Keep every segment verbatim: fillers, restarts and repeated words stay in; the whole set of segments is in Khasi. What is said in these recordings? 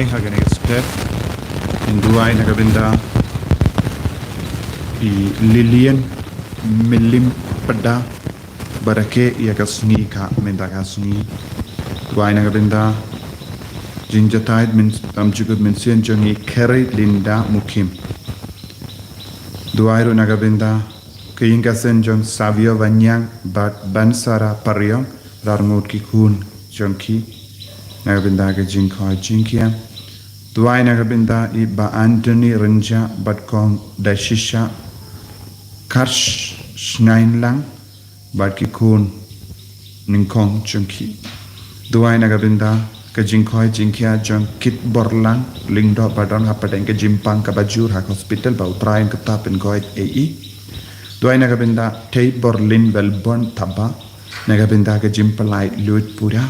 ha kane ka step. Ngi duwai na ka bynta i Lilian Milim Pada, ba da keh ïa ka sngi ka mynta ka sngi. Duwai na ka bynta jingjatai mynsiem, jukut mynsiem jong i Kerry Linda Mukim. Duwai ruh na ka bynta ka ïing ka sem jong Savio Wanyang bad Bansara Pariong, Larngut ki khun jong ki, na ka bynta ka jingkhoi jingkhia. Duwai na ka bynta i Bah Anthony Rynjah bad Kong Dashisha Karsh Sngainlang bad ki khun nyngkong jong ki. Duwai na ka bynta ka jingkhoi jingkhia jong Kitborlang Lyngdoh Badon hapdeng ka jingpang kaba jur ha hospital, ba U Trai un kata pynkhoi ei ei. Duwai na ka bynta Thei Borlin Welborn Taba na ka bynta ka jingpyllait luid pura.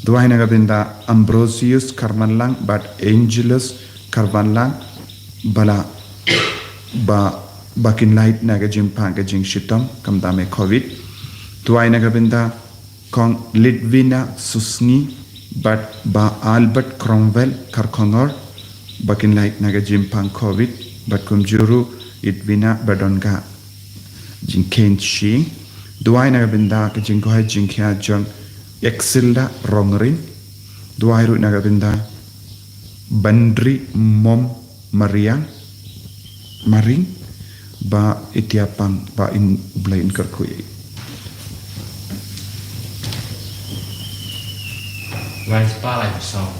Duwai na ka bynta Ambrosius Karmanlang bad Angelus Karmanlang, ba la ba, ba kin lait na ka jingpang ka jingshitom khamtam ïa covid. Duwai na ka bynta Kong Litvina Susngi bad Bah Albert Cromwell Karkhongor, ba kin lait na ka jingpang covid, bad kumjuh ruh Litvina ba don ka jingkheiñ shi. Duwai na ka bynta ka jingkhoi jingkhia jong Exilda Rongrin. Duwai ruh na ka bynta Bandri Mom Mariang Maring, ba i tia pang, ba in, Blei in kyrkhu ïa i. Lai spah lai sawm.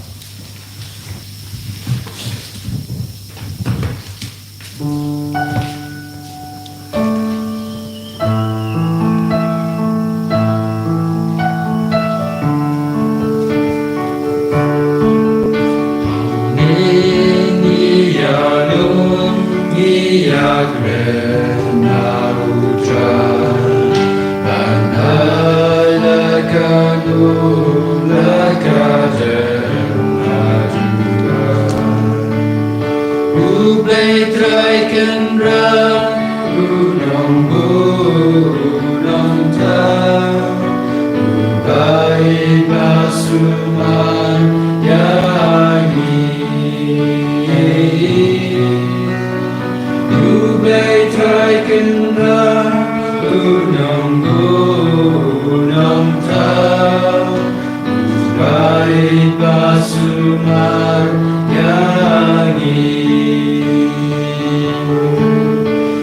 U Blei Trai Kynrad, u nongbuh u nongthaw, u bai ba sumar ïa ngi. U Blei Trai Kynrad, u nongbuh u nongthaw, u bai ba sumar ïa ngi.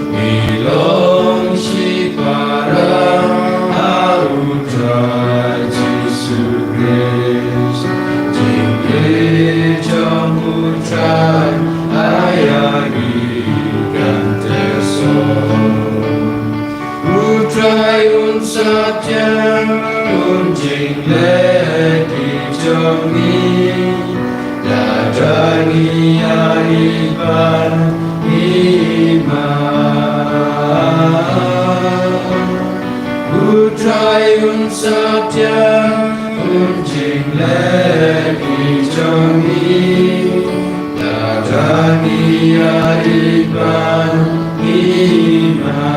Ngi long shipara ha U Trai Jisu Khrist, jingïeit jong U Trai ai ïa ngi kan teh sor. U Trai un sa thiang, un jingleh ki jong ngi, lada ngi ïaid ban iman. U Trai un sa thiang, un jingleh ki jong ngi, lada ngi ïaid ban iman.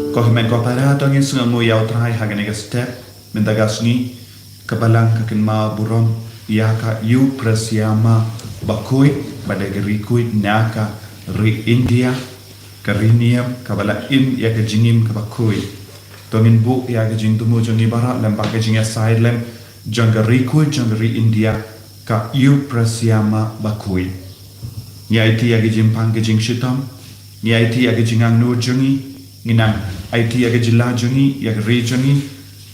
Ko hynmen ko para, to ngin sngewnguh ïa U Trai ha kane ka step mynta ka sngi, ka Balang ka kynmaw burom ïa ka Euphrasia ma bakhuid, ba dei ka ri khuid na ka ri India, ka ri niam kaba la im ïa ka jingim kaba khuid. To ngin buh ïa ka jingthmu jong ngi baroh lem bad ka jingïasaid lem jong ka ri khuid jong ka ri India, ka Euphrasia ma bakhuid. Ngi aiti ïa ka jingpang ka jingshitom, ngi aiti ïa ka jingangnud jong ngi, ngi nang aiti ïa ka jylla jong ngi, ïa ka ri jong ngi,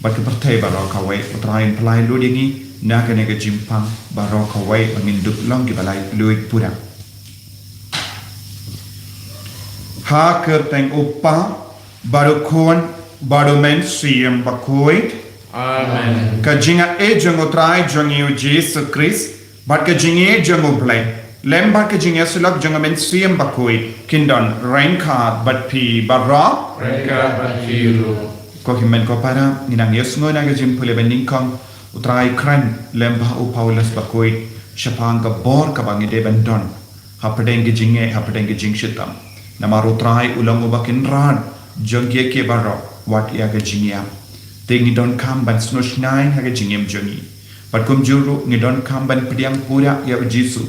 bad ka pyrthei baroh kawei. U Trai un pynlait lut ïa ngi na kane ka jingpang baroh kawei, ba ngin dup long kiba laitluid pura. Ha ka kyrteng U Kpa, bad U Khun, bad U Mynsiem Bakhuid. Amen. Ka jingaiei jong U Trai jong ngi U Jisu Khrist, bad ka jingïeit jong U Blei, lem bad ka jingïasyllok jong U Mynsiem Bakhuid, kin don ryngkat bad phi baroh. Ryngkat bad phi ruh. Ko hynmen ko para, ngi nang ïohsngew na ka jingpule ba nyngkong, U Trai kren lem bad u Paulus bakhuid shaphang ka bor kaba ngi dei ban don hapdeng ka jingeh, hapdeng ka jingshitom. Namar U Trai u long uba kynrad jong kiei kiei baroh, wat ïa ka jingïap. Te ngi donkam ban sngewsngaiñ ha ka jingim jong ngi. Bad kumjuh ruh ngi donkam ban pdiang pura ïa u Jisu.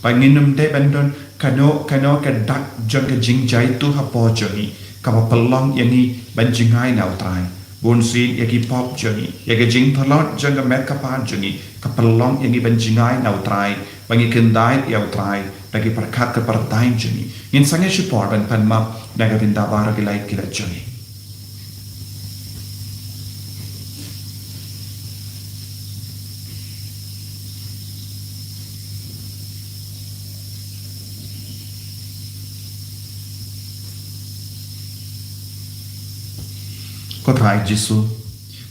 Bad ngin ym dei ban don kano kano ka dak jong ka jingjaituh hapoh jong ngi kaba pynlong ïa ngi ban jngai na u Trai. Bunsien ïa ki pop jong ngi, ïa ka jingtlot jong ka met ka phad jong ngi, ka pynlong ïa ngi ban jngai na u Trai, ba ngi kyndait ïa u Trai da ki pyrkhat ka pyrthei jong ngi. Ngin sangeh shipor ban pan map na ka bynta baroh ki lait ki lait jong ngi. Ko Trai Jisu,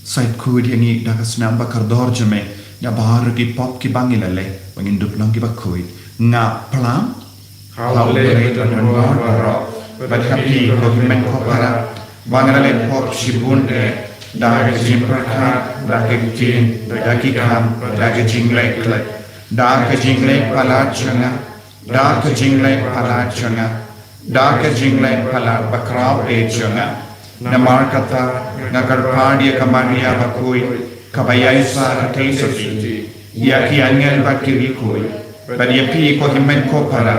sa khuid ïa ngi da ka snam ba kordor jong me na baroh ki pop kiba ngi la leh, ba ngin dup long kiba khuid. Nga plang ha U Blei ba don bor baroh, bad ha phi ko hynmen ko para, ba nga la leh pop shibun eh, da ka jingpyrkhat, da ka ktien, da ki kam, da ka jingleh klet, da ka jingleh palat jong nga, da ka jingleh palat jong nga, da ka jingleh palat bakhraw eh jong nga. Namar kata nga kyrpad ïa ka Maria bakhuid, kaba ïaisah ha theisotti ïa ki angel bad ki riewkhuid, bad ïa phi ko hynmen ko para,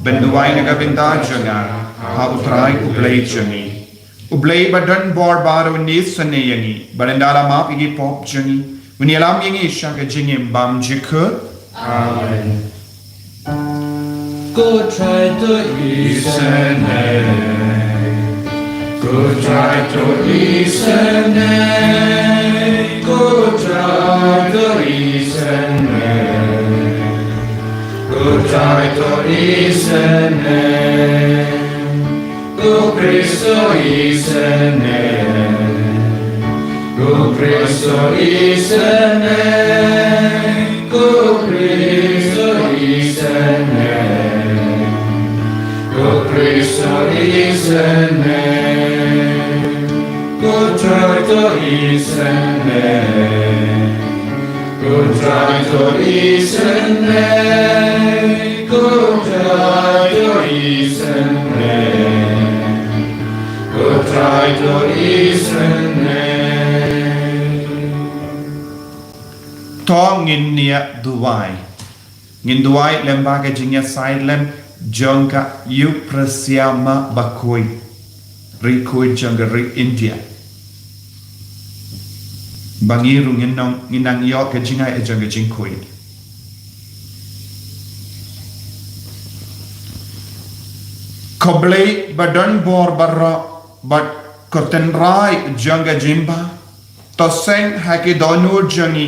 ban duwai na ka bynta jong nga ha U Trai U Blei jong ngi. U Blei ba don bor baroh un isynei ïa ngi, bad un da la map ïa ki pop jong ngi, un ïalam ïa ngi sha ka jingim bymjukut. Amen. Ko Trai to isynei. Ko Trai to isynei. Ko Trai to isynei. Ko Trai to isynei. Ko Khrist to isynei. Ko Khrist to isynei. Ko Khrist to isynei. Ko Khrist to isynei. Ko Trai to isynei. Ko Trai to isynei. Ko Trai to isynei. Ko Trai to isynei. To ngin ïa duwai. Ngin duwai lem bad ka jingïasaid lem jong ka Euprasya ma bakhuid, riewkhuid jong ka ri India. Ba ngi ruh ngin nang, ngin nang ïoh ka jingai jong ka jingkhuid. Ko Blei ba don bor baroh, bad ko Trai jong ka jingbha, to seng ha ki dohnud jong ngi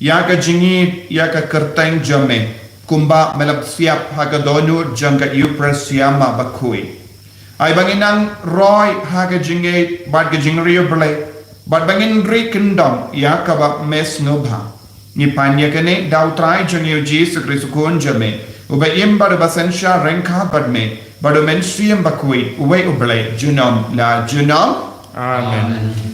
ïa ka jingïeit ïa ka kyrteng jong me, kumba me la pynsiap ha ka dohnud jong ka Euprasya ma bakhuid. Ai ba ngin nang roi ha ka jingïeit bad ka jingriewblei, bad ba ngin ri kyndong ïa kaba me sngewbha. Ngi pan ïa kane da U Trai jong ngi U Jisu Khrist U Khun jong me, uba im bad uba synshar ryngkat bad me bad U Mynsiem Bakhuid, uwei U Blei junom la junom. Amen.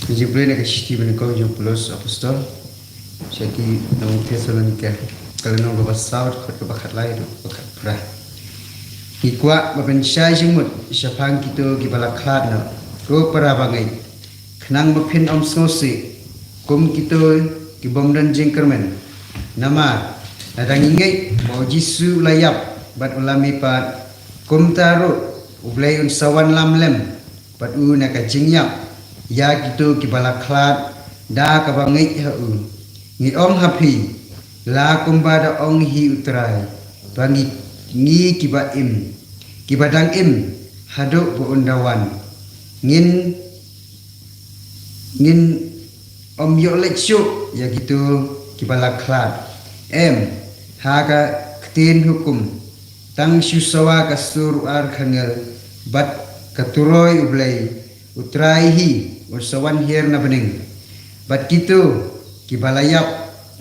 Ka jingpule na ka shithi ba nyngkong jong u Paulus Apostol sha ki nong Thessalonika, ka lynnong kaba saw, dkhot kaba khatlai haduh kaba khatphra. Ngi kwah ban pynshai jingmut shaphang kito kiba la khlad noh, ko para bangeit, khnang ba phin ym sngewsih kum kito ki bym don jingkyrmen. Namar lada ngi ngeit ba U Jisu u la ïap bad u la mihpat, kumta ruh U Blei un sa wanlam lem bad u na ka jingïap ïa kito kiba la khlad da kaba ngeit ha u. Ngi ong ha phi, la kumba da ong hi U Trai, ba ngi, ngi kiba im, kiba dang im haduh ba un da wan, ngin, ngin ym ïoh leit shuh ïa kito kiba la khlad. Em, ha ka ktien hukum, tang shu sawa ka sur u archangel bad ka turoi U Blei, U Trai hi un sa wan hiar na bneng. Bad kito kiba la ïap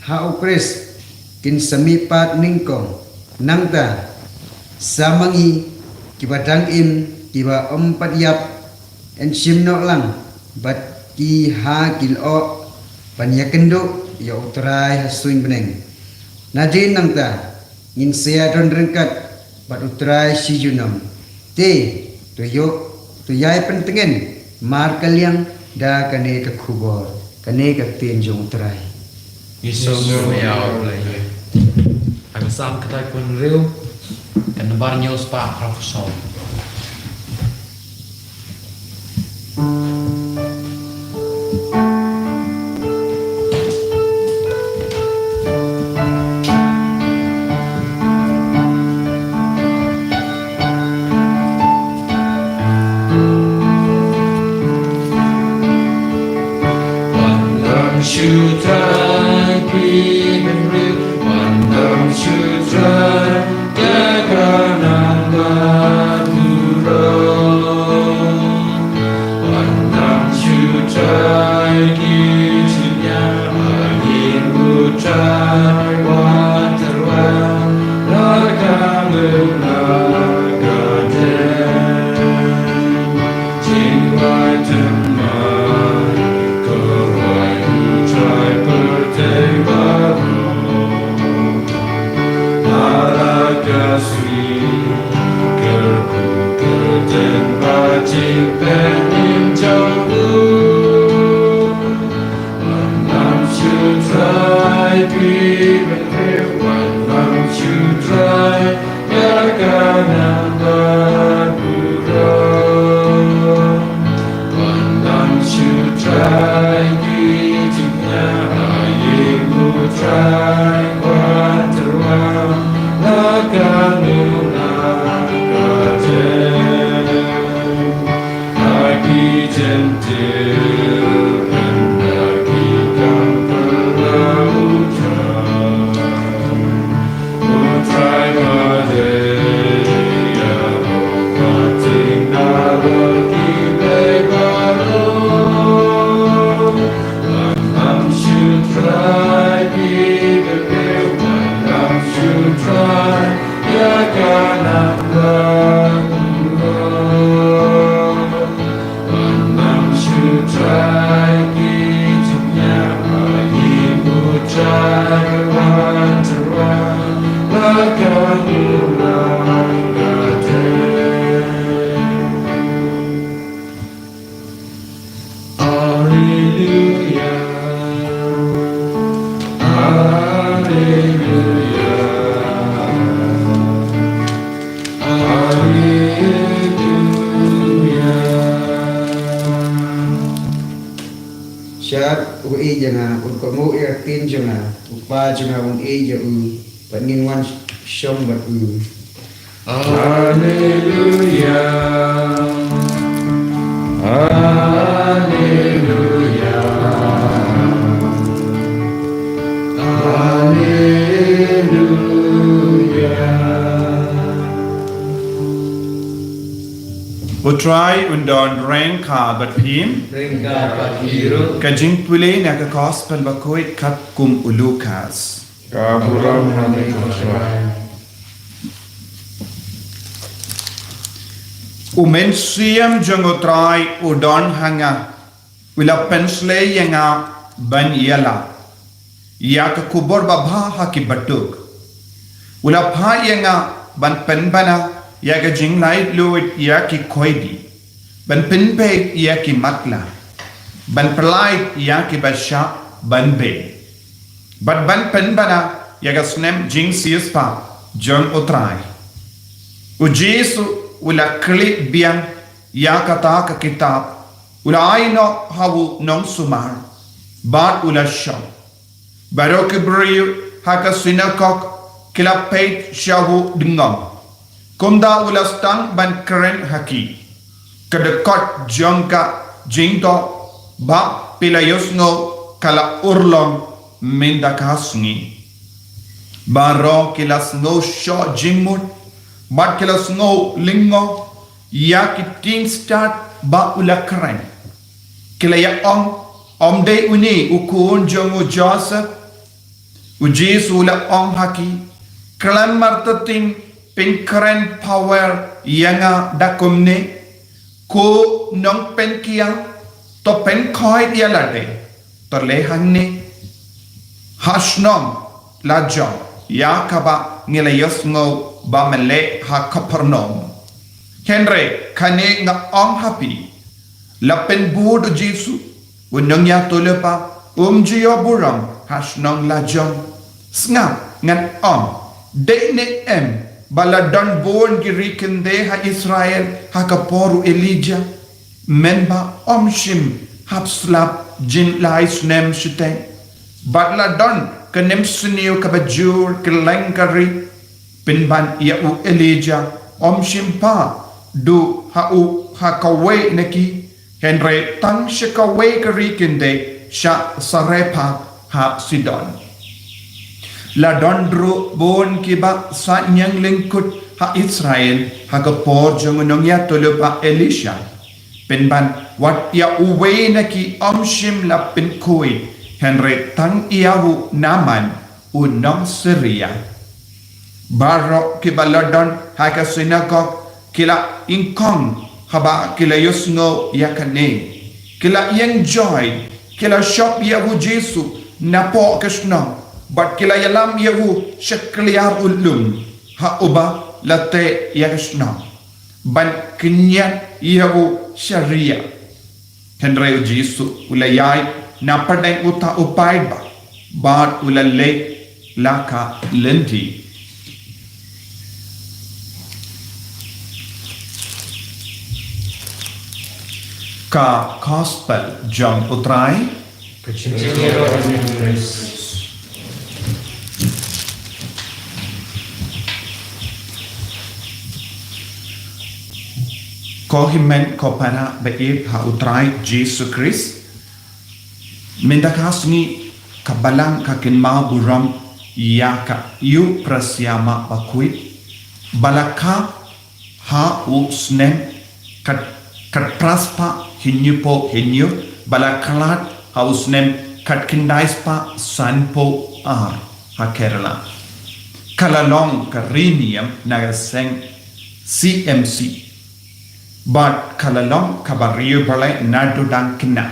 ha U Khrist kin sa mihpat nyngkong. Nangta sa ma ngi kiba dang im, kiba ym pat ïap, yn shim noh lang bad ki ha ki lyoh ban ïakynduh ïa U Trai ha suiñ bneng. Nadien nangta ngin sa ïadon ryngkat bad U Trai shi junom. Te to ïoh, to ïai pyntngen markylliang da kane ka khubor, kane ka ktien jong U Trai. Ngi sngewbha ïa U Blei. Ha ka Salm khatar khyndai phew hynriew, ka nambar hynñiew spah arphew saw. Wan lam shu Trai, phi bynriew, wan lam shu Trai, ïa ka nambar burom. Wan lam shu Trai, ki jingïaid ha ïing U Trai, wat tyrwa la ka luna ka dei. Jingwai thymmai, ka wai U Trai pyrthei baroh. Ala ka sngi, kyrkhu kyrteng bad jingpynim jong u. Wan lam shu Trai, phi bynriew, wan lam shu Trai, ïa ka nambar burom. Wan lam shu Trai, ki jingïaid ha ïing U Trai, wat tyrwa la ka luna ka dei. Ha ki jentil, ynda ki kam pynlong U Trai. U Trai ma dei ïa u pateng na la ki blei baroh. Wan lam shu Trai, phi bynriew, wan lam shu Trai, ïa ka nambar burom. Wan lam shu Trai, ki jingïaid ha ïing U Trai, wat tyrwa la ka luna ka dei. Alleluia. Alleluia. Alleluia. Shad u ïeit ïa nga, un kohnguh ïa ka ktien jong nga, u kpa jong nga un ïeit ïa u, bad ngin wan shong bad u. Alleluia. Alleluia. Alleluia. U Trai un don ryngkat bad phi. Ryngkat bad phi ruh. Ka jingpule na ka Gospel bakhuid katkum u Lukas. Ka burom ha me ko Trai. U Mynsiem jong U Trai u don ha nga, u la pynshlei ïa nga ban ïalap ïa ka khubor babha ha ki baduk. U la phah ïa nga ban pynbna ïa ka jinglaitluid ïa ki khyllipmat, ban pynbeit ïa ki matlah, ban pyllait ïa ki bashah ban beh, bad ban pynbna ïa ka snem jingsiewspah jong U Trai. U Jisu u la khleh biang ïa kata ka kitab, u la ai noh ha u nongsumar, bad u la shong. Baroh ki briew ha ka synagog ki la peit sha u dngom, kumta u la sdang ban kren ha ki. Ka dkhot jong ka jingdoh ba phi la ïohsngew ka la urlong mynta ka sngi. Baroh ki la sngew shoh jingmut, bad ki la sngew lyngngoh ïa ki ktien stad ba u la kren. Ki la ïa ong, ym dei une u khun jong u Joseph? U Jisu u la ong ha ki, khlem artatien phin kren pawer ïa nga da kumne, ko nongpynkiar? To pynkhoit ïa lade, to leh hangne ha shnong lajong, ïa kaba ngi la ïohsngew ba me leh ha Kapernaum. Hynrei kane nga ong ha phi, la pynbud u Jisu, u nongïathuhlypa um ju ïoh burom ha shnong lajong. Sngap, ngan ong, dei ne em ba la don bun ki ri kyndei ha Israel ha ka por u Elijah, mynba um shym hap slap jin lai snem shiteng? Bad la don ka nemsniew kaba jur kylleng ka ri, pynban ïa u Elijah um shym pat duh ha u, ha kawei na ki, hynrei tang sha kawei ka ri kyndei, sha Sarephath ha Sidon. La don ruh bun kiba sahnïeng lyngkut ha Israel ha ka por jong u nongïathuhlypa Elisha, pynban wat ïa uwei na ki um shym la pynkhuid, hynrei tang ïa u Naaman, u nong Syria. Baroh kiba la don ha ka synagog ki la nyngkong haba ki la ïohsngew ïa kane. Ki la ïeng joi, ki la shop ïa u Jisu napoh ka shnong, bad ki la ïalam ïa u sha kliar u lum, ha uba la teh ïa ka shnong, ban kynjat ïa u sha riak. Hynrei u Jisu u la ïaid na pdeng uta u paidbah, bad u la leit la ka lynti. Ka Gospel jong u Trai. Ko hynmen ko para ba ïeit ha u Trai Jisu Khrist, mynta ka sngi ka Balang ka kynmaw burom ïa ka Ïewphrasia Mah Bakhuid, ba la khap ha u snem khat, khatphra spah hynñiewphew hynñiew, ba la khlad ha u snem khatkhyndai spah sanphew ar ha Kerala. Ka la long ka riniam na ka seng C M C. Bad ka la long kaba riew balei naduh dang khynnah.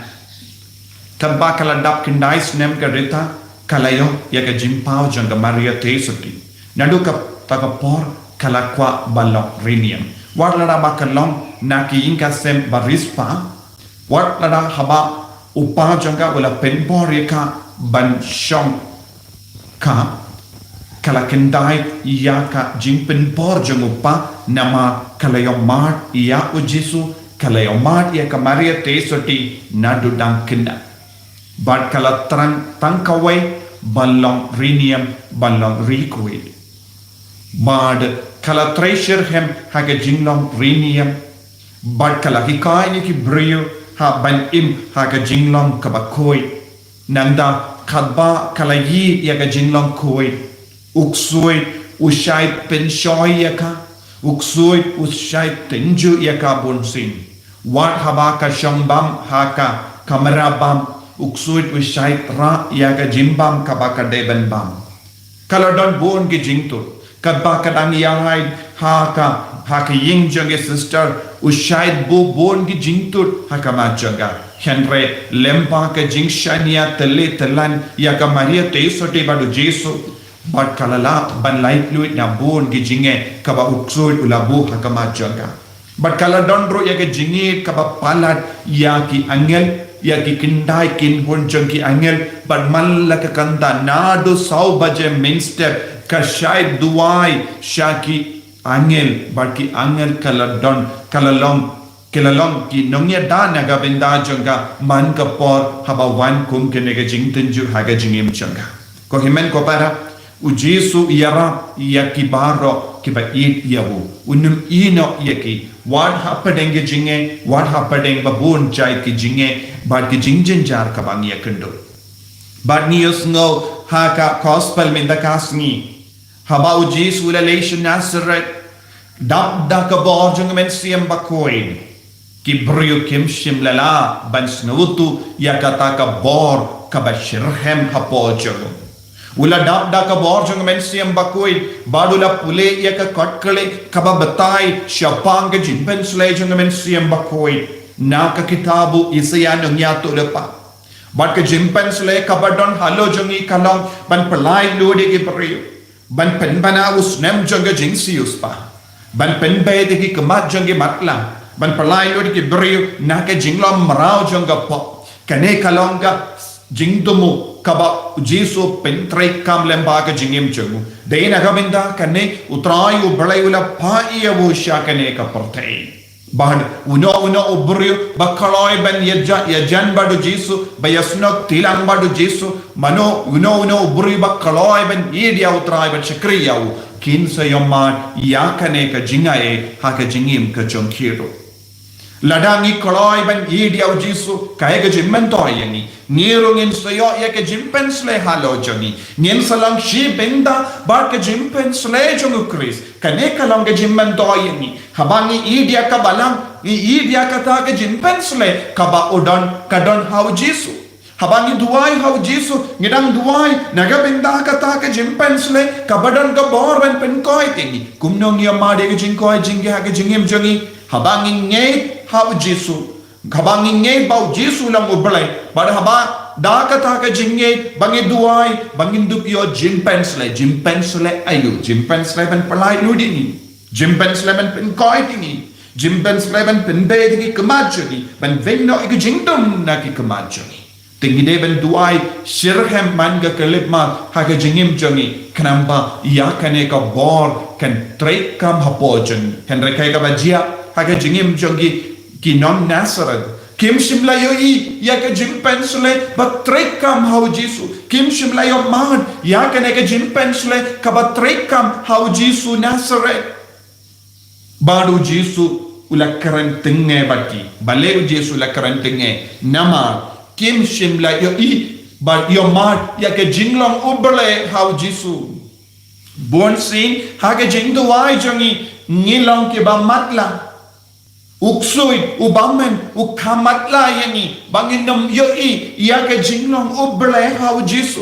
Katba ka la dap khyndai snem ka rta, ka la ïoh ïa ka jingpaw jong ka Maria Theisotti. Naduh kata ka por ka la kwah ban long riniam. Wat lada ba ka long na ka ïing ka sem ba riewspah, wat lada haba u pa jong ka u la pynbor ïa ka ban shong ka, ka la khyndai ïa ka jingpynbor jong u pa, namar ka la ïohmad ïa u Jisu, ka la ïohmad ïa ka Maria Theisotti naduh dang khynnah. Bad ka la thrang tang kawei ban long riniam, ban long ri khuid. Bad ka la trei shitrhem ha ka jinglong riniam. Bad ka la hikai ïa ki briew ha ban im ha ka jinglong kaba khuid. Nangta katba ka la ïoh ïa ka jinglong khuid, u ksuid u shait pynshoi ïa ka, u ksuid u shait tynjuh ïa ka bunsien. Wat haba ka shong bam ha ka kamra bam, u ksuid u shait rah ïa ka jingbam kaba ka dei ban bam. Ka la don bun ki jingtut. Katba ka dang ïaid ha ka, ha ka ïing jong ki sister, u shait buh bun ki jingtut ha khmat jong ka. Hynrei lyngba ka jingshaniah tylli tyllan ïa ka Maria Theisotti bad u Jisu, bad ka la lah ban laitluid na bun ki jingeh kaba u ksuid u la buh ha khmat jong ka. Bad ka la don ruh ïa ka jingïeit kaba palat ïa ki angel, ïa ki khyndai kynhun jong ki angel, bad man la ka kynta naduh saw baje mynstep ka shait duwai sha ki angel, bad ki angel ka la don, ka la long, ki la long ki nongïada na ka bynta jong ka man ka por haba wan kum kane ka jingtynjuh ha ka jingim jong ka. Ko hynmen ko para, u Jisu u ïarap ïa ki baroh kiba ïeit ïa u. Un ym ïehnoh ïa ki. Wat hapdeng ki jingeh, wat hapdeng ba bun jait ki jingeh, bad ki jingjynjar kaba ngi ïakynduh. Bad ngi ïohsngew ha ka gospel mynta ka sngi, haba u Jisu u la leit sha Nasaret, dap da ka bor jong u Mynsiem Bakhuid. Ki briew kim shym la lah ban sngewthuh ïa kata ka bor kaba shitrhem hapoh jong u. U la dap da ka bor jong u Mynsiem Bakhuid, bad u la pule ïa ka kot khlieh kaba batai shaphang ka jingpynshlei jong u Mynsiem Bakhuid. Na ka kitab u Isaïah nongïathuhlypa. Bad ka jingpynsleh kaba don halor jong ngi ka long ban pyllait lut ïa ki briew. Ban pynbna u snem jong ka jingsiewspah. Ban pynbeit ïa ki khmat jong ki matlah. Ban pyllait lut ïa ki briew na ka jinglong mraw jong ka pop. Kane ka long ka jingthmu kaba u Jisu pyntreikam lem bad ka jingim jong u. Dei na ka bynta kane u Trai u Blei u la phah ïa u sha kane ka pyrthei. Bad uno uno u briew ba kloi ban ïajan, ïajan bad u Jisu, ba ïasnoh kti lang bad u Jisu, mano uno uno u briew ba kloi ban ïeit ïa u Trai ban shakri ïa u, kin sa ïoh mad ïa kane ka jingai ha ka jingim ka jong ki ruh. Lada ngi kloi ban ïeit ïa u Jisu, kaei ka jingmyntoi ïa ngi? Ngi ruh ngin sa ïoh ïa ka jingpynsleh halor jong ngi. Ngin sa long shi bynta bad ka jingpynsleh jong u Khrist. Kane ka long ka jingmyntoi ïa ngi. Haba ngi ïeit ïa ka balang, ngi ïeit ïa kata ka jingpynsleh kaba u don, ka don ha u Jisu. Haba ngi duwai ha u Jisu, ngi dang duwai na ka bynta kata ka jingpynsleh kaba don ka bor ban pynkoit ïa ngi. Kumno ngi ïoh mad ïa ka jingkoit jong ngi ha ka jingim jong ngi? Haba ngi ngeit ha u Jisu. Haba ngi ngeit ba u Jisu u long u Blei, bad haba da kata ka jingngeit ba ngi duwai, ba ngin dup ïoh jingpynsleh, jingpynsleh aïu? Jingpynsleh ban pyllait lut ïa ngi, jingpynsleh ban pynkoit ïa ngi, jingpynsleh ban pynbeit ïa ki khmat jong ngi, ban weng noh ïa ki jingdum na ki khmat jong ngi. Te ngi dei ban duwai shitrhem man ka khyllipmat ha ka jingim jong ngi, khnang ba ïa kane ka bor kan treikam hapoh jong ngi. Hynrei kaei kaba jia ha ka jingim jong ki, ki nong Nasareth? Kim shym la ïohi ïa ka jingpynsleh ba treikam ha u Jisu. Kim shym la ïoh mad ïa kane ka jingpynsleh kaba treikam ha u Jisu Nasareth. Bad u Jisu u la kren tyngnge bad ki. Balei u Jisu u la kren tyngnge? Namar kim shym la ïohi bad ïoh mad ïa ka jinglong u Blei ha u Jisu. Bunsien ha ka jingduwai jong ngi, ngi long kiba matlah. U ksuid, u bymman, u kham matlah ïa ngi ba ngin ym ïohi ïa ka jinglong u Blei ha u Jisu.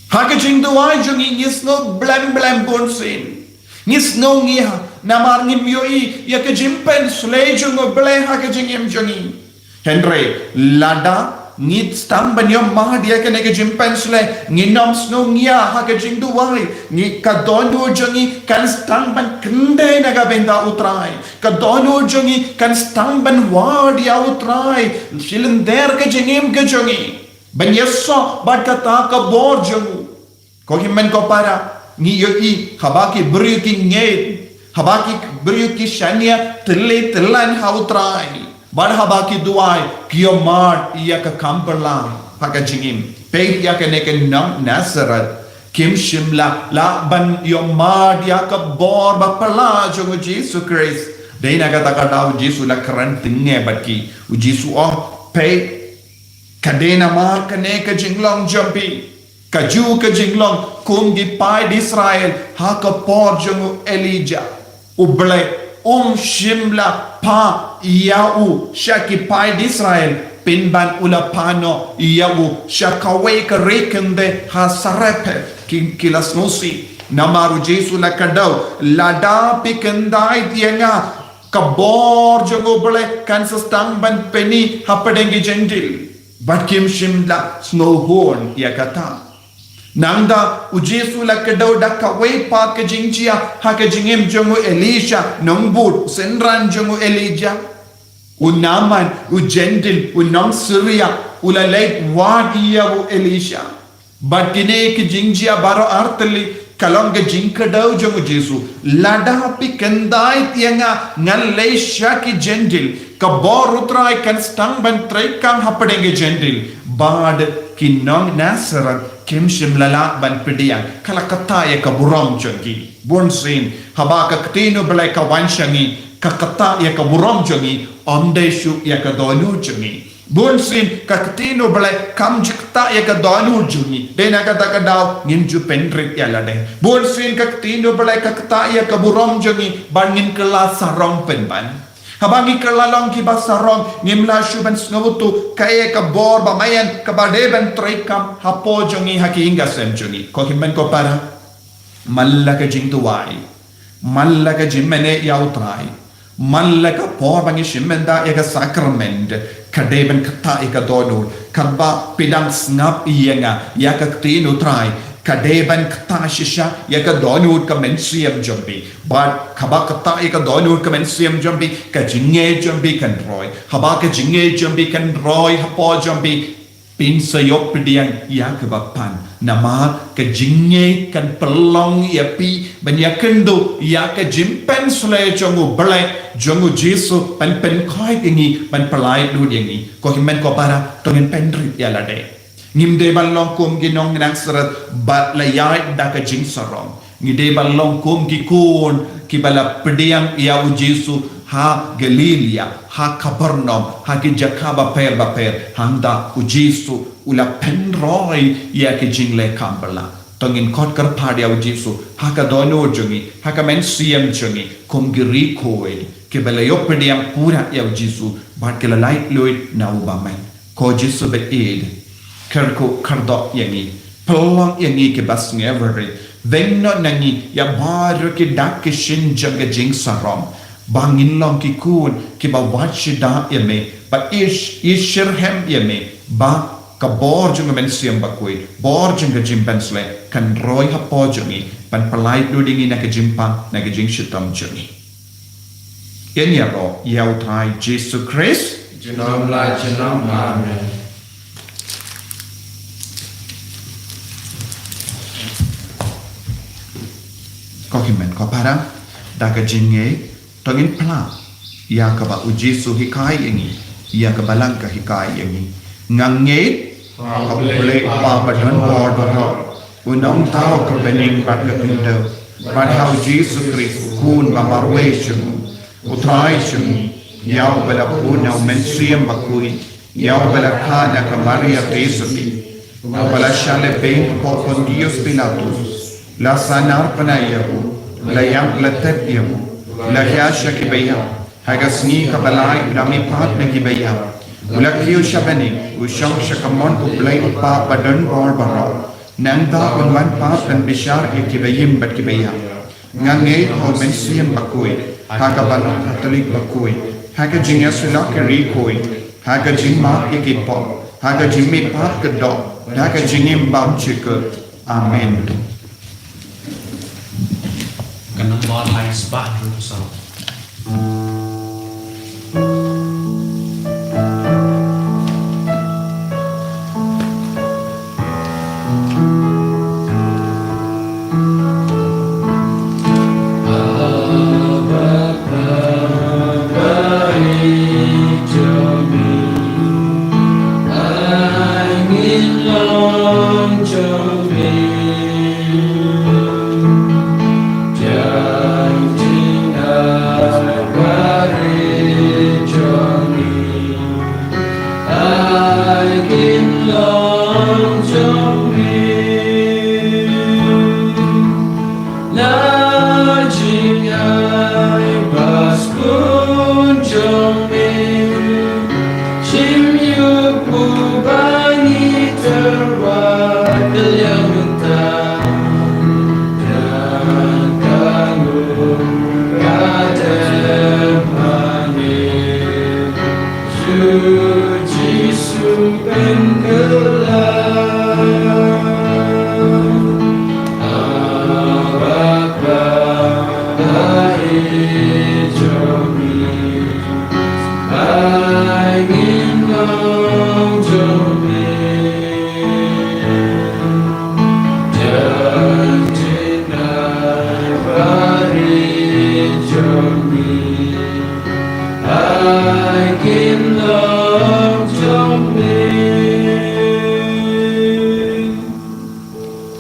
Ha ka jingduwai jong ngi, ngi sngew blem blem bunsien. Ngi sngew ngiah namar ngim ïohi ïa ka jingpynsleh jong u Blei ha ka jingim jong ngi. Hynrei lada ngi sdang ban ïoh mad ïa kane ka jingpynsleh, ngin ym sngew ngiah ha ka jingduwai. Ngi, ka dohnud jong ngi kan sdang ban kyndit na ka bynta u Trai. Ka dohnud jong ngi kan sdang ban wad ïa u Trai. Shilynter ka jingim ka jong ngi ban ïasoh bad kata ka bor jong u. Ko hynmen ko para, ngi ïohi haba ki briew ki ngeit, haba ki briew ki shaniah tylli tyllan ha u Trai, bad haba ki duwai, ki ïoh mad ïa ka kam phylla ha ka jingim. Peit ïa kane ka nong Nasareth, kim shym la lah ban ïoh mad ïa ka bor ba phylla jong u Jisu Khrist. Dei na kata ka daw u Jisu u la kren tyngnge bad ki. U Jisu u ong, peit, ka dei namar kane ka jinglong jong phi. Kajuh ka jinglong kum ki paid Israel ha ka por jong u Elijah. U Blei um shym la phah ïa u sha ki paid Israel, pynban u la phah noh ïa u sha kawei ka ri kynthei ha Sarephath, ki, ki la sngewsih. Namar u Jisu u la kdew, lada phi kyndait ïa nga, ka bor jong u Blei kan sa sdang ban pyni hapdeng ki Jentil. Bad kim shym la sngewhun ïa kata. Nangta u Jisu u la kdew da kawei pat ka jingjia ha ka jingim jong u Elisha, nongbud synran jong u Elijah. U Naaman, u Jentil, u nong Syria, u la leit wad ïa u Elisha. Bad kine ki jingjia baroh artylli ka long ka jingkdew jong u Jisu. Lada phi kyndait ïa nga, ngan leit sha ki Jentil, ka bor u Trai kan sdang ban treikam hapdeng ki Jentil. Bad ki nong Nasareth kim shym la lah ban pdiang. Ka la ktah ïa ka burom jong ki. Bunsien haba ka ktien u Blei ka wan sha ngi, ka ktah ïa ka burom jong ngi, ym dei shuh ïa ka dohnud jong ngi. Bunsien ka ktien u Blei kam ju ktah ïa ka dohnud jong ngi. Dei na kata ka daw ngim ju pynrit ïa lade. Bunsien ka ktien u Blei ka ktah ïa ka burom jong ngi, bad ngin kylla sarong pynban. Haba ngi kylla long kiba sarong, ngim lah shuh ban sngewthuh kaei ka bor ba maïan kaba dei ban treikam hapoh jong ngi ha ki ïing ki sem jong ngi. Ko hynmen ko para, man la ka jingduwai, man la ka jingmane ïa u Trai, Man la ka por ba ngi shim mynta ïa ka sakrament, ka dei ban ktah ïa ka dohnud. Katba phi dang sngap ïa nga, ïa ka ktien U Trai, ka dei ban ktah shisha ïa ka dohnud ka mynsiem jong phi. Bad haba ktah ïa ka dohnud ka mynsiem jong phi, ka jingngeit jong phi kan roi. Haba ka jingngeit jong phi kan roi hapoh jong phi, phin sa ïoh pdiang ïa kaba pan. Namar ka jingngeit kan pynlong ïa phi ban ïakynduh ïa ka jingpynshlur jong U Blei, jong U Jisu, ban pynkhuid ïa ngi, ban pyllait lut ïa ngi. Ko hynmen ko para, to ngin pynrit ïa lade. Ngim dei ban long kum ki nongnangseret ba la ïaid da ka jingsarong. Ngi dei ban long kum ki khun kiba la pdiang ïa U Jisu ha Galilia, ha Kapernaum, ha ki jaka bapher bapher, hangta U Jisu u la pynroi ïa ki jingleh kham bha. To ngin khot kyrpad ïa U Jisu ha ka dohnud jong ngi, ha ka mynsiem jong ngi, kum ki riewkhuid kiba la ïoh pdiang pura ïa U Jisu bad ki la lait luid na u bymman. Ko Jisu ba ïeit, kyrkhu kyrdoh ïa ngi. Pynlong ïa ngi kiba sngewrit. Weng noh na ngi ïa baroh ki dak ki shin jong ka jingsarong, ba ngin long ki khun kiba wad shidah ïa me, ba ish, ish shitrhem ïa me, ba ka bor jong ka mynsiem bakhuid, bor jong ka jingpynshlur kan roi hapoh jong ngi, ban pyllait lut ïa ngi na ka jingpang, na ka jingshitom jong ngi. Ngin ïaroh ïa U Trai Jisu Khrist. Junom la junom. Amen. Ko hynmen ko para, da ka jingngeit, to ngin phla ïa kaba U Jisu hikai ïa ngi, ïa ka Balang ka hikai ïa ngi. Nga ngeit ha U Blei Kpa ba don bor baroh, U Nongthaw ka bneng bad ka khyndew, bad ha U Jisu Khrist, U Khun ba marwei jong U Trai jong ngi, ïa uba la bun na U Mynsiem Bakhuid, ïa uba la kha na ka Maria Theisotti, uba la shah lehbeiñ hapoh Pontius Pilatus, la sahnarphna ïa u, la ïap la tet ïa u, la hiar sha kiba ïap, ha ka sngi kaba lai u la mihpat na kiba ïap, u la kiew sha bneng, u shong sha kamon U Blei U Kpa ba don bor baroh. Nangta un wan pat ban bishar ïa kiba im bad kiba ïap. Nga ngeit ha U Mynsiem Bakhuid, ha ka Balang Katholik bakhuid, ha ka jingïasyllok ki riewkhuid, ha ka jingmap ïa ki pop, ha ka jingmihpat ka doh, ha ka jingim bymjukut. Amen. Ka nambor lai spah hynriew saw.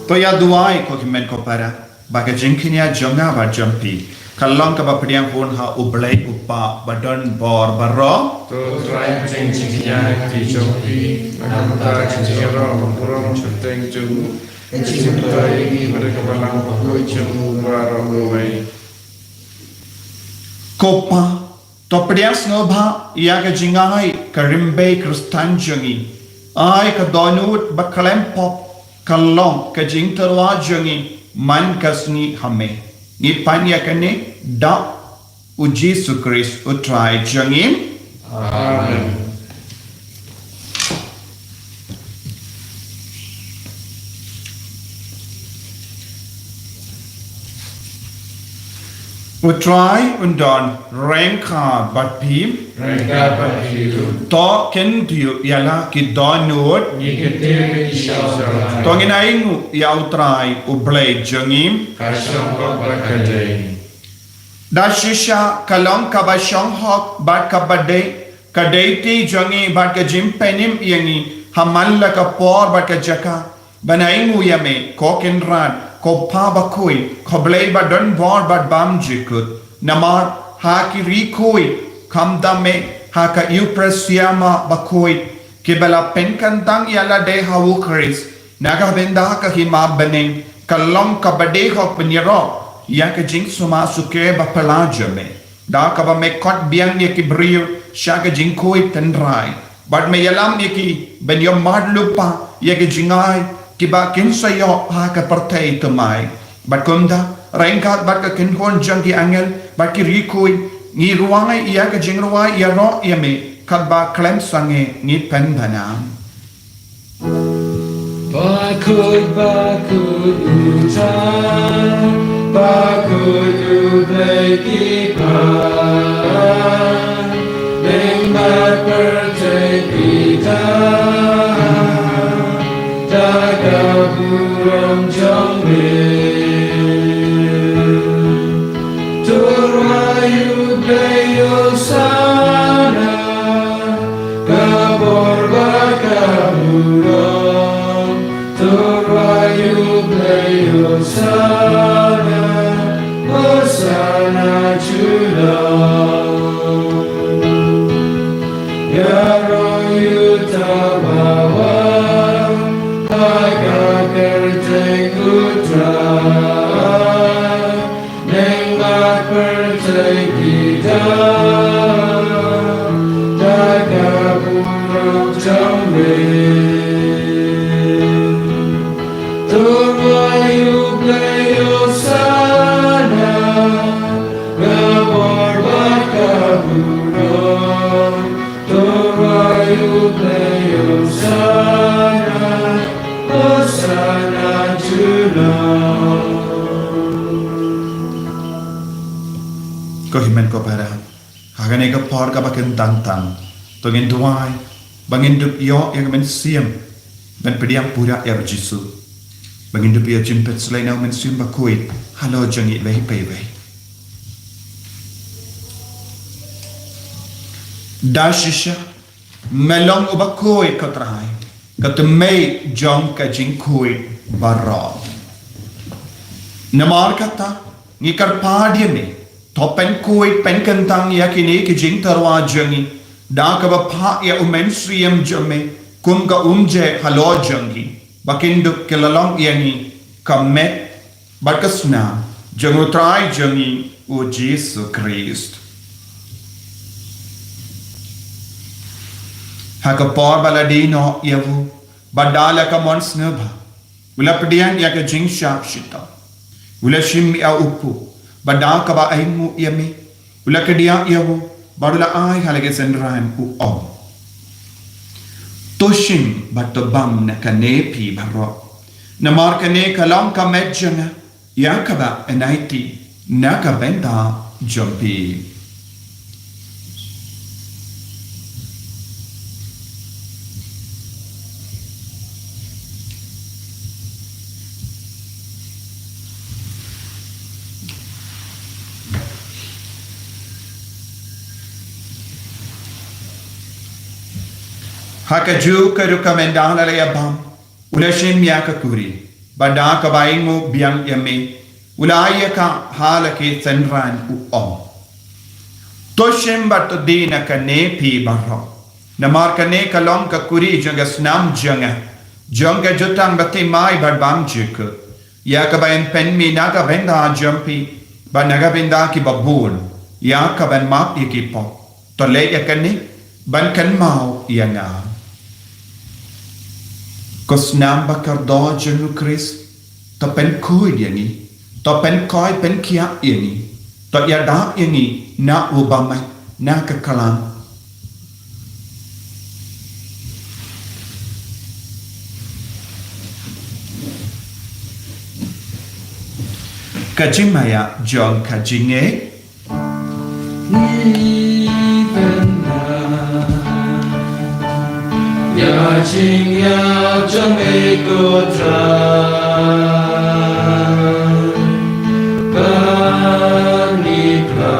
To ïa duwai ko hynmen ko para, ba ka jingkñia jong nga bad jong phi ka long kaba pdiang hun ha U Blei U Kpa ba don bor baroh. To Trai, jingkñia jong phi, na ka bynta ka jingïaroh ba burom sheptieng jong u, ka jingkñia jong phi bad ka Balang Bakhuid jong u baroh kawei. Ko Pa, to pdiang sngewbha ïa ka jingai ka rymbei Khristan jong ngi. Ai ka dohnud ba khlem pop kan long ka jingtyrwa jong ngi man ka sngi ha me. Ngi pan ïa kane da U Jisu Khrist U Trai jong ngi. Amen. U Trai un don ryngkat bad phi. Ryngkat bad phi ruh. To khyndiat ïa la ki dohnud. Ngi kyntiew ïa ki sha U Trai. To ngin ainguh ïa U Trai U Blei jong ngi. Ka shong kop bad ka dei. Da shisha ka long kaba shong hok bad kaba dei, ka dei ti jong ngi bad ka jingpynim ïa ngi ha man la ka por bad ka jaka ban ainguh ïa me, ko Kynrad, ko Kpa Bakhuid, ko Blei ba don bor bad bym jukut. Namar ha ki ri khuid, khamtam me ha ka Eukaristia Bakhuid, kiba la pynkyntang ïa lade ha U Khrist na ka bynta ka hima bneng, ka long kaba dei hok ban ïaroh ïa ka jingsumar sukhe ba phylla jong me, da kaba me khot biang ïa ki briew sha ka jingkhuid tynrai, bad me ïalam ïa ki ban ïohmad lypa ïa ki jngai kiba kin sa ïoh ha ka pyrthei thymmai. Bad kumta, ryngkat bad ka kynhun jong ki angel bad ki ri khuid, ngi rwai ïa ka jingrwai ïaroh ïa me, katba khlem sangeh ngi pynpaw. Bakhuid, bakhuid U Trai, bakhuid U Blei ki kpa, bad pyrthei ki dap da ka burom jong me. To rwai U Blei Hosana, ka bor bad ka burom. To rwai U Blei Hosana, Hosana junom. Ïaroh ïa uta uba wan ha ka kyrteng U Trai. Neng bad pyrthei ki dap da ka burom jong me. To rwai U Blei Hosana, ka bor bad ka burom. To rwai U Blei Hosana, Hosana junom. Ko hynmen ko para, ha kane ka por kaba kyntang tam, to ngin duwai ba ngin dup ïoh ïa ka mynsiem ban pdiang pura ïa U Jisu, ba ngin dup ïoh jingpynshlei na U Mynsiem Bakhuid halor jong ngi iwei pa iwei. Da shisha me long uba khuid, ko Trai, ka thymmei jong ka jingkhuid baroh. Namar kata, ngi kyrpad ïa me, to pynkhuid pynkyntang ïa kine ki jingtyrwa jong ngi da kaba phah ïa U Mynsiem jong me kum ka umjai halor jong ngi, ba kin dup ki la long ïa ngi ka met bad ka snam jong U Trai jong ngi U Jisu Khrist. Ha ka por ba la die noh ïa u, bad da la ka mon sngewbha, u la pdiang ïa ka jingshah shitom, u la shim ïa u puk, bad da kaba ainguh ïa me, u la kdiah ïa u, bad u la ai ha la ki synran, u ong: To shim bad to bam na kane phi baroh, namar kane ka long ka met jong nga, ïa kaba yn aiti na ka bynta jong phi. Ha kajuh ka rukom ynda la ïa bam, u la shim ïa ka kuri, bad da kaba ainguh biang ïa me, u la ai ïa ka ha la ki synran, u ong: To shim bad to die na kane phi baroh, namar kane ka long ka kuri jong ka snam jong nga, jong ka jutang bathymmai bad bymjukut, ïa kaba yn pynmih na ka bynta jong phi bad na ka bynta kiba bun, ïa kaban map ïa ki pop. To leh ïa kane ban kynmaw ïa nga. Ko snam ba kordor jong U Khrist, to pynkhuid ïa ngi, to pynkhuid pynkhiah ïa ngi. To ïada ïa ngi na u bamai na ka klang. Ka jingmaïa jong ka jingngeit. Ngi pynda ïa jingïap jong me ko Trai, ba ngi phla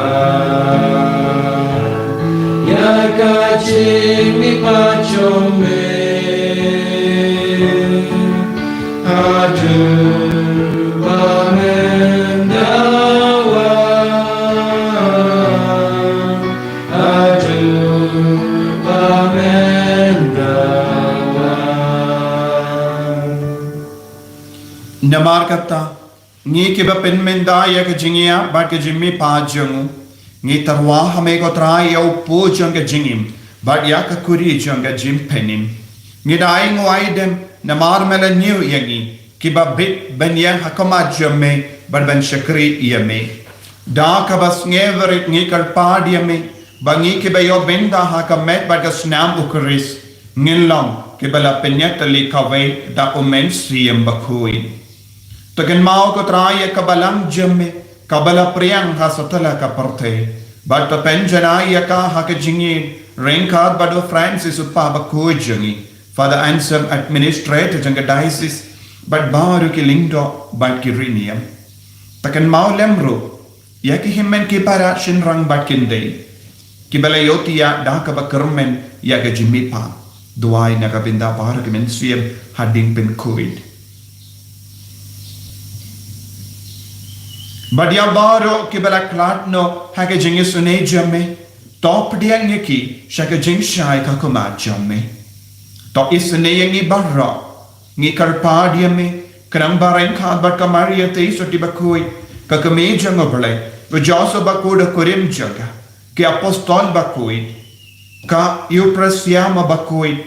ïa ka jingmihpat jong me. Haduh ba men dawa, haduh ba men dawa. Namar kata, ngi kiba pynmynda ïa ka jingïap bad ka jingmihpat jong u, ngi tyrwa ha me ko Trai ïa u pud jong ka jingim bad ïa ka kuri jong ka jingpynim. Ngi da ainguh aidem namar me la ñiew ïa ngi kiba bit ban ïeng ha khmat jong me bad ban shakri ïa me. Da kaba sngewrit ngi kyrpad ïa me ba ngi kiba ïoh bynta ha ka met bad ka snam u Khrist ngin long kiba la pynïatylli kawei da u Mynsiem Bakhuid. To kynmaw ko Trai ïa ka balang jong me kaba la priang ha satlak ka pyrthei, bad to pynjanai ïa ka ha ka jingïeit ryngkat bad u Francis u kpa bakhuid jong ngi, Father Anselm, administrator jong ka diocese, bad baroh ki lyngdoh bad ki riewniam. To kynmaw lem ruh ïa ki hynmen ki para shynrang bad ki khyndai kiba la ïohthiah da kaba kyrmen ïa ka jingmihpat. Duwai na ka bynta baroh ki mynsiem hadien pynkhuid. Bad ïa baroh kiba la khlad noh ha ka jingisynei jong me, to pdiang ïa ki sha ka jingshai ka khmat jong me. To isynei ïa ngi baroh. Ngi kyrpad ïa me, khnang ba ryngkat bad ka Maria Theisotti bakhuid, ka kmie jong u Blei, u Joseph bakhuid u kurim jong ka, ki apostol bakhuid, ka Euphrasia ma bakhuid,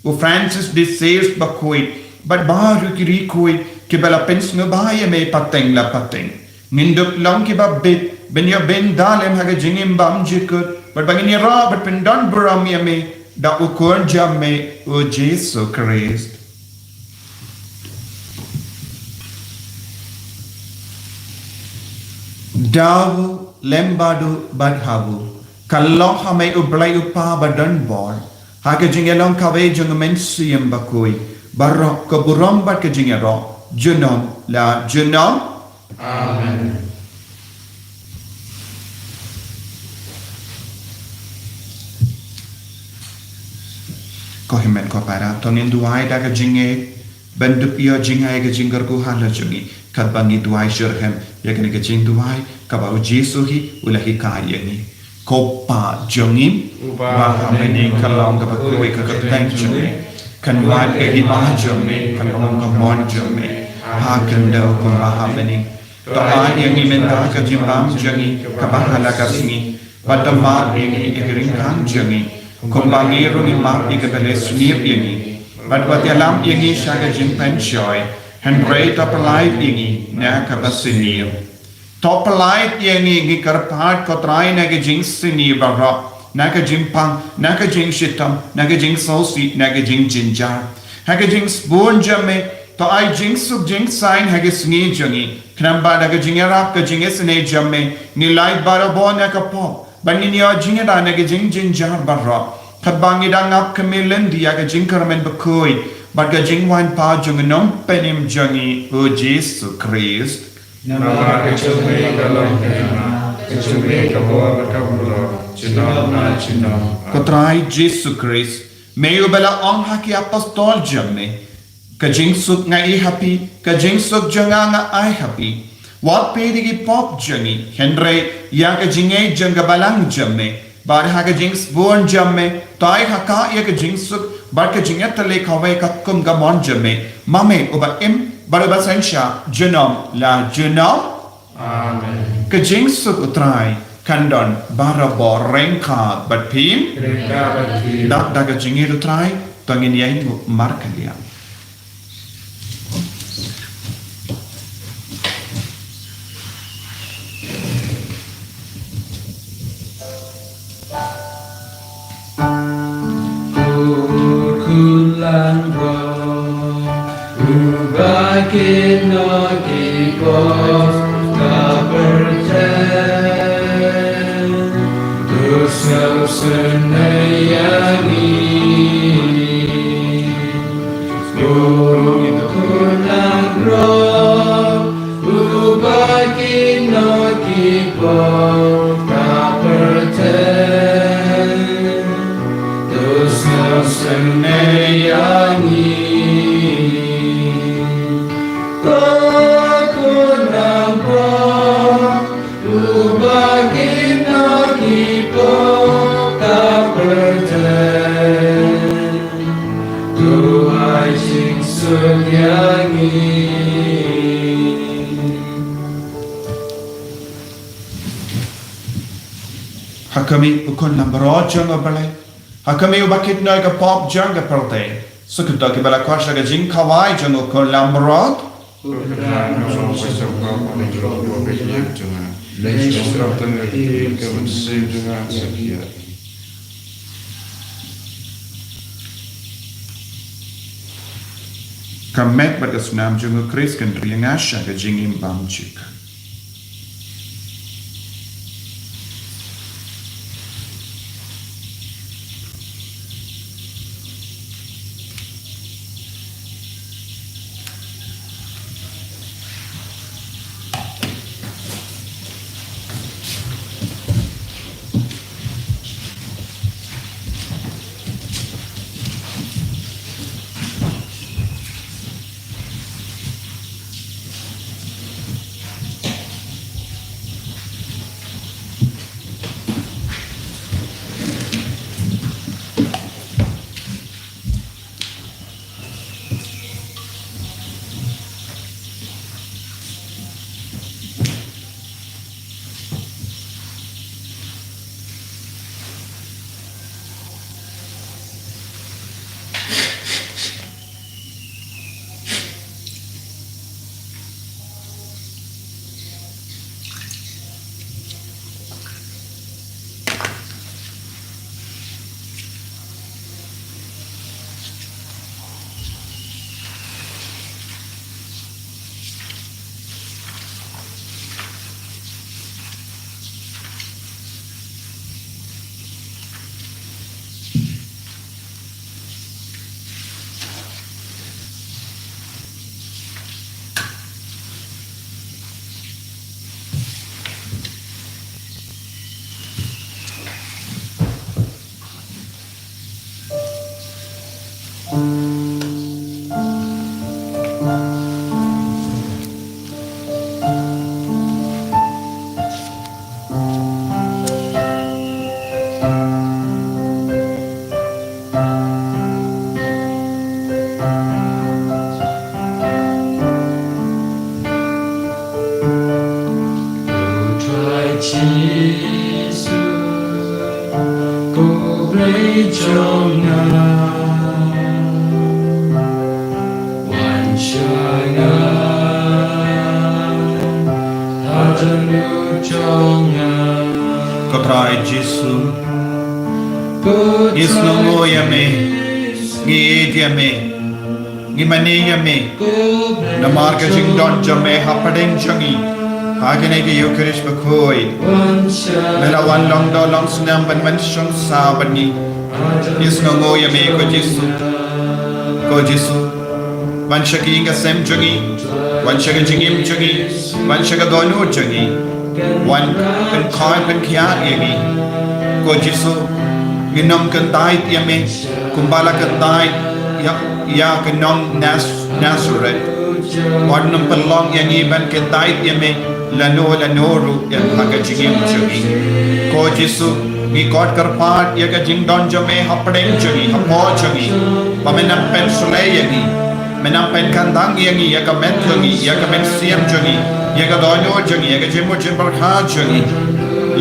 u Francis de Sales bakhuid, bad baroh ki riewkhuid kiba la pynsngewbha ïa me pateng la pateng. Ngin dup long kiba bit ban ïoh bynta lem ha ka jingim bymjukut, bad ba ngin ïarap bad pyndonburom ïa me da u Khun jong me u Jisu Khrist. Da u lem bad u bad ha u, ka long ha me u Blei u Kpa badonbor, ha ka jingïalong kawei jong u Mynsiem Bakhuid, baroh ka burom bad ka jingïaroh junom la junom. Amen. Ko hynmen ko para, to ngin duwai da ka jingngeit ban dup ïa jingaiei ka jingkyrkhu halor jong ngi, katba ngi duwai shitrhem ïa kane ka jingduwai kaba u Jisu hi u la hikai ïa ngi. Ko Pa jong ngi uba ha bneng, ka long kaba kawei ka kyrteng jong me. Kan wan ka hima jong me, kan long ka mon jong me ha ka khyndew kumba ha bneng. To ai ïa ngi mynta ka jingbam jong ngi kaba ha la ka sngi, bad to map ïa ngi ïa ki ryngkang jong ngi, kumba ngi ruh ngi map ïa kiba la sniew ïa ngi. Bad wat ïalam ïa ngi sha ka jingpynshoi, hynrei to pyllait ïa ngi na kaba sniew. To pyllait ïa ngi, ngi kyrpad ko Trai, na ka jingsniew baroh, na ka jingpang, na ka jingshitom, na ka jingsngewsih, na ka jingjynjar. Ha ka jingsbun jong me, to ai jingsuk jingsaiñ ha ka sngi jong ngi. Khnang ba da ka jingïarap ka jingisynei jong me, ngin lait barabor na ka pop, bad ngin ïoh jingïada na ka jingjynjar baroh, katba ngi dang ap khmih lynti ïa ka jingkyrmen bakhuid bad ka jingwan pat jong u Nongpynim jong ngi u Jisu Khrist. Namar ka jong me ka long ka hima, ka jong me ka bor bad ka pynlong, junom la junom. Ko Trai Jisu Khrist, me uba la ong ha ki apostol jong me, ka jingsuk nga ai ha phi, ka jingsuk jong nga nga ai ha phi. Wat peit ïa ki pop jong ngi, hynrei ïa ka jingngeit jong ka balang jong me. Bad ha ka jingsbun jong me, to ai ha ka ïa ka jingsuk bad ka jingïatylli kawei katkum ka mon jong me, ma me uba im bad uba synshar junom la junom. Amen. Ka jingsuk u Trai kan don barabor ryngkat bad phi. Ryngkat bad phi. Da, da ka jingïeit u Trai, to ngin ïainguh markylliang. Kino ki pop ka pyrthei, to sngewsynei ïa ngi. Ko Khun langbrot, uba kino ki pop ka pyrthei, to sngewsynei ïa ngi. Ko Khun langbrot, uba kino ki pop ka pyrthei, to ai jingsuk ïa ngi. Ha khmih, U Khun langbrot jong U Blei. Ha khmih, uba kit noh ïa ka pop jong ka pyrthei. Sngewthuh kiba la koit sha ka jingkhawai jong U Khun langbrot. Ka met bad ka snam jong U Khrist kan ri ïa nga sha ka jingim bymjukut. Ko Trai Jisu, ko Blei jong nga, wan sha nga, ha khmat jong nga. Ko Trai Jisu, ngi sngewnguh ïa me, ngi ïeit ïa me, ngi mane ïa me. Namar ka jingdon jong me hapdeng jong ngi, ha kane ka Eukharist bakhuid, me la wan long doh long snem ban wan shong sah bad ngi. Ngi sngewnguh ïa me ko Jisu. Ko Jisu, wan sha ka ïing ka sem jong ngi, wan sha ka jingim jong ngi, wan sha ka dohnud jong ngi. Wan pynkhiah pynkhiah ïa ngi. Ko Jisu, ngin ym kyntait ïa me kumba la kyntait ïa, ïa ka nong Nas-, Nasareth. Wat nym pynlong ïa ngi ban kyntait ïa me lano lano ruh ïa ha ka jingim jong ngi. Ko Jisu, ngi khot kyrpad ïa ka jingdon jong me hapdeng jong ngi, hapoh jong ngi. Ba men nang pynsleh ïa ngi. Men nang pynkyndang ïa ngi, ïa ka met jong ngi, ïa ka mynsiem jong ngi, ïa ka dohnud jong ngi, ïa ka jingmut jingpyrkhat jong ngi.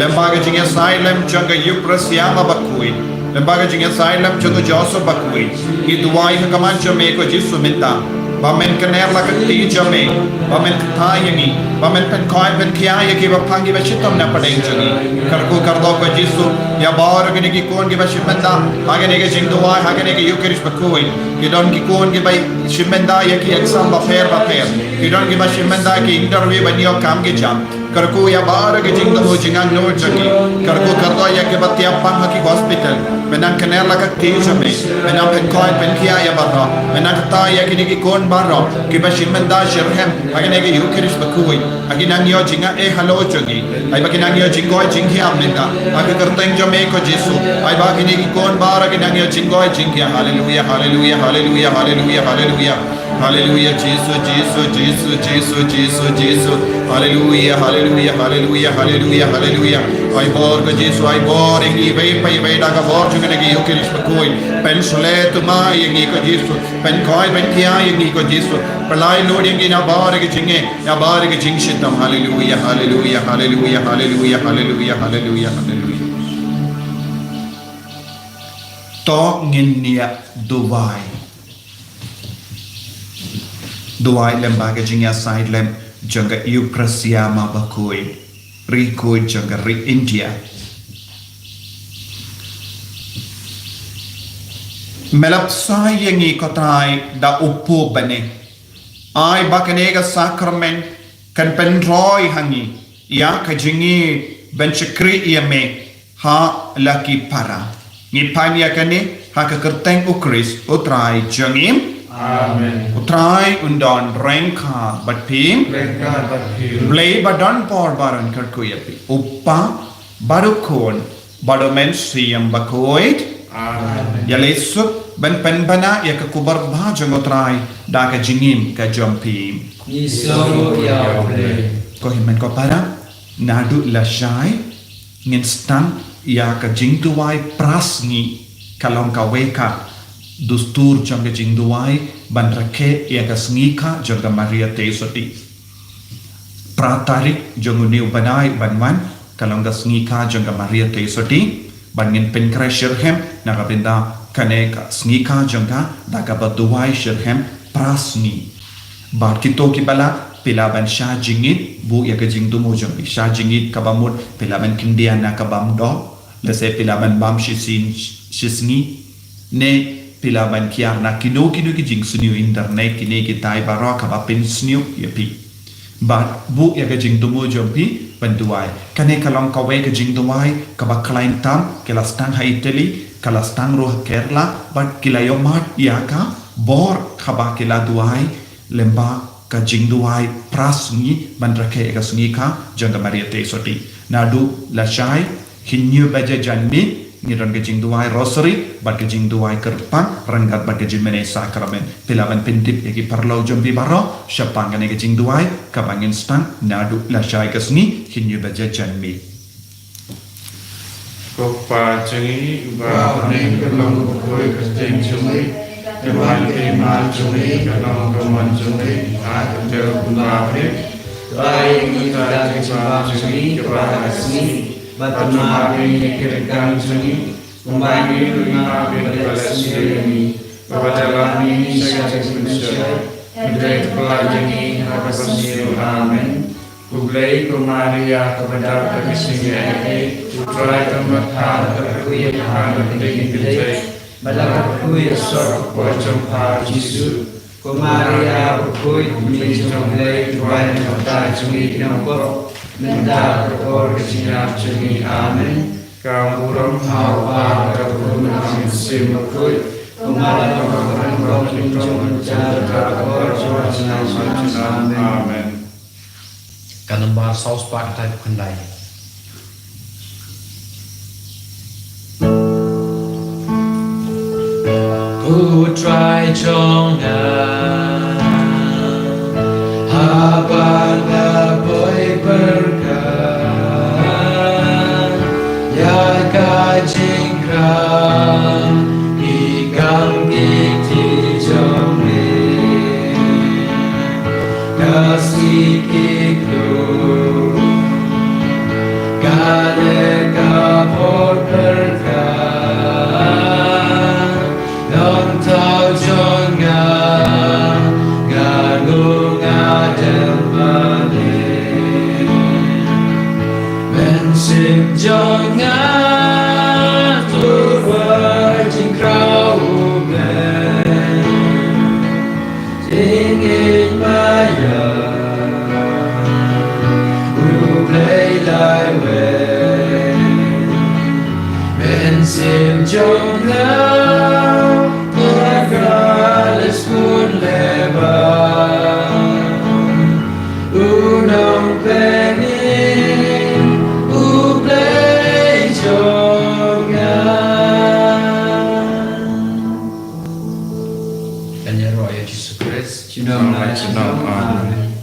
Lyngba ka jingïasaid lem jong ka Ïukharist bakhuid, lyngba ka jingïasaid lem jong u Joseph bakhuid, ngi duwai ha khmat jong me ko Jisu mynta. Ba men kner la ka kti jong me, ba men kta ïa ngi, ba men pynkoit pynkhia ïa ki ba phang ki ba shitom na pdeng jong ngi. Kyrkhu kyrdoh ko Jisu, ïa baroh kine ki khun ki ba shim bynta ha kane ka jingduwai, ha kane ka Eucharist bakhuid. Ki don ki khun ki ba shim bynta ïa ki exam bapher bapher. Ki don ki ba shim bynta ki interview ban ïoh kam ki jam. Kyrkhu ïa baroh ki jingthmu jingangnud jong ngi. Kyrkhu kyrdoh ïa ki ba thiah pang ha ki hospital. Men nang kner la ka kti jong me. Men nang pynkoit pynkhia ïa baroh. Men nang kta ïa kine ki khun baroh ki ba shim bynta shitrhem ha kane ka Eucharist bakhuid. Ha ki nang ïoh jingaiei halor jong ngi. Ai ba ki nang ïoh jingkoit jinghiar mynta ha ka kyrteng jong me ko Jisu. Ai ba kine ki khun baroh ki nang ïoh jingkoit jinghiar. Haleluia, haleluia, haleluia, haleluia, haleluia. Haleluia, Jisu, Jisu, Jisu, Jisu, Jisu. Haleluia, haleluia, haleluia, haleluia, haleluia. Ai bor ko Jisu, ai bor ïa ngi iwei pa iwei da ka bor jong kane ka Eucharist bakhuid. Pynshlur tymmen ïa ngi ko Jisu. Pynkoit pynkhia ïa ngi ko Jisu. Pynlait lut ïa ngi na baroh ki jingeh, na baroh ki jingshitom. Haleluia, haleluia, haleluia, haleluia, haleluia, haleluia, haleluia. To ngin ïa duwai. Duwai lem bad ka jingïasaid lem jong ka Eucharistia bakhuid, ri khuid jong ka ri India. Me la bsa ïa ngi ko Trai da u Pope bad ne. Ai ba kane ka sakramen kan pynroi ha ngi ïa ka jingïeit ban shakri ïa me ha la ki para. Ngi pan ïa kane ha ka kyrteng u Khrist u Trai jong ngi. Amen. U Trai un don ryngkat bad phi. Ryngkat bad phi. Blei ba don bor baroh un kyrkhu ïa phi. U Kpa bad u Khun bad u Mynsiem Bakhuid. Amen. Ïa leit suk ban pynbna ïa ka khubor ba jong u Trai da ka jingim ka jong phi. Ngi sngewbha ïa u Blei. Ko hynmen ko para, naduh lashai ngin sdang ïa ka jingduwai phra sngi, ka long kawei ka dustur jong ka jingduwai ban rakhe ïa ka sngi kha jong ka Maria Theisotti. Phra tarik jong une u bnai ban wan ka long ka sngi kha jong ka Maria Theisotti, bad ngin pynkhreh shitrhem na ka bynta kane ka sngi kha jong ka da kaba duwai shitrhem phra sngi. Bad kito kiba lah, phi lah ban shah jingïeit, buh ïa ka jingthmu jong phi, shah jingïeit kaba mut, phi lah ban khyndiat na ka bam doh, lehse phi lah ban bam shisien shisngi, ne phi lah ban kiar na kino kino ki jingsniew internet, kine kitai baroh kaba pynsniew ïa phi. Bad buh ïa ka jingthmu jong phi ban duwai. Kane ka long kawei ka jingduwai kaba khlaiñ tam, ka la sdang ha Italy, ka la sdang ruh ha Kerala, bad ki la ïohmad ïa ka bor haba ki la duwai lem bad ka jingduwai phra sngi ban rakhe ïa ka sngi kha jong ka Maria Theisotti. Naduh lashai, hynñiew baje janmiet, ngi don ka jingduwai Rosary bad ka jingduwai kyrpang ryngkat bad ka jingmane Sakramen. Phi lah ban pyntip ïa ki paralok jong phi baroh shaphang kane ka jingduwai kaba ngin sdang naduh lashai ka sngi, hynñiew baje janmiet. Ko Kpa jong ngi, uba ha bneng, ka long ka poi ka kyrteng jong me, ka wan ka hima jong me, ka long ka mon jong me, ha ka dei kumba ha bneng. Ai ïa ngi mynta ka jingbam jong ngi kaba ha ka sngi, bad to map ïa ngi ki ryngkang jong ngi, kumba ngi ruh ngi map ïa kiba la sniew ïa ngi, bad to lam ïa ngi sha ka jingpynshoi, hynrei to pyllait ïa ngi na kaba sniew. Amen. U Blei, ko Maria kaba dap da ka jingaiei, U Trai u don bad pha, kyrkhu ïa pha na pdeng ki kynthei, bad la kyrkhu ïa u soh ka por jong pha u Jisu. Ko Maria bakhuid, Kmie jong U Blei, duwai na ka bynta jong ngi ki nongpop, mynta bad ha ka por ka jingïap jong ngi. Amen. Ka burom ha U Kpa, ha U Khun, ha U Mynsiem Bakhuid, kumba la long, ha ka por, ha ka por jong ki por. Amen. Ka nombar saw spah khyndai phew khyndai. U Trai jong nga, haba nga poi pyrkhat ïa ka jingkhrang ki kam ki kti jong me, ka sngi ki kloi, ka leh ka bor pyrkhat, nongthaw jong nga, Jong nga, nga ka leh sngewlem ba u nongpynim, U Blei jong nga. Kan ïaroh ïa Jisu Khrist. Junom la junom. Amen.